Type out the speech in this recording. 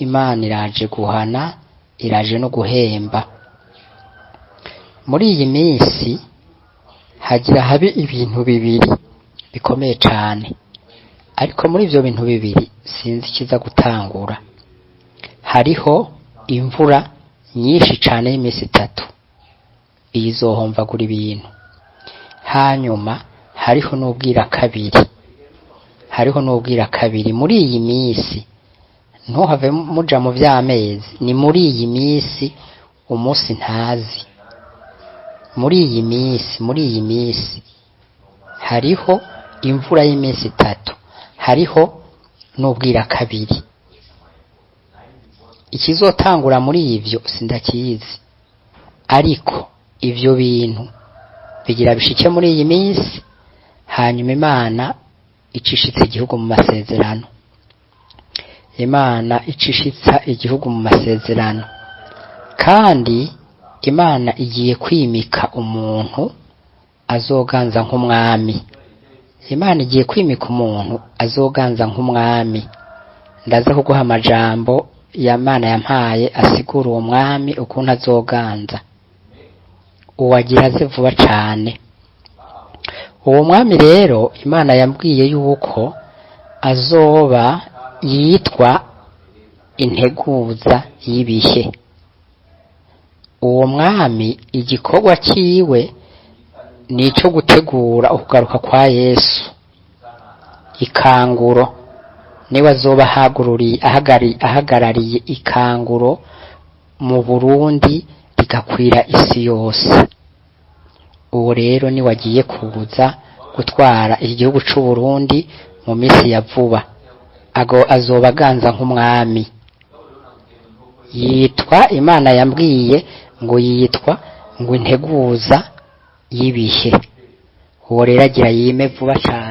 Imana iraje guhana, iraje no guhemba. Muri iyi minsi hagira habe ibintu bibiri bikomeye cane, ariko muri ivyo bintu bibiri sinzi ikiza gutangura. Hariho imvura nyinshi cane y'iminsi 3, iyi izohomvagura ibintu. Hanyuma hariho n'ubwira kabiri, hariho n'ubwira kabiri muri iyi minsi. Ntuhave muja mu vy'amezi, ni muri iyi minsi, umunsi ntazi. Muri iyi minsi, muri iyi minsi hariho imvura y'iminsi 3, hariho n'ubwira kabiri. Ikizotangura muri ivyo sindakizi, ariko ivyo bintu bigira bishike muri iyi minsi. Hanyuma Imana icishitse igihugu mu masezerano, Imana icishitsa igihugu mu masezerano. Kandi Imana igiye kwimika umuntu azoganza nk'umwami. Imana igiye kwimika umuntu azoganza nk'umwami. Ndaza kuguha amajambo ya Mana yampaye asigura uwo mwami ukuntu azoganza. Uwagira aze vuba cane. Uwo mwami rero Imana yambwiye yuko azoba yitwa Integuza y'ibihe. Uwo mwami igikorwa ciwe ni ico gutegura ukugaruka kwa Yesu. Ikanguro niwe azoba ahagarariye ikanguro mu Burundi, rigakwira isi yose. Uwo rero niwe agiye kuza gutwara iki gihugu c'u Burundi mu minsi ya vuba. Ago azoba aganza nk'umwami. Yitwa, Imana yambwiye ngo yitwa ngo Integuza y'ibihe. Uwo rero agira yime vuba cane.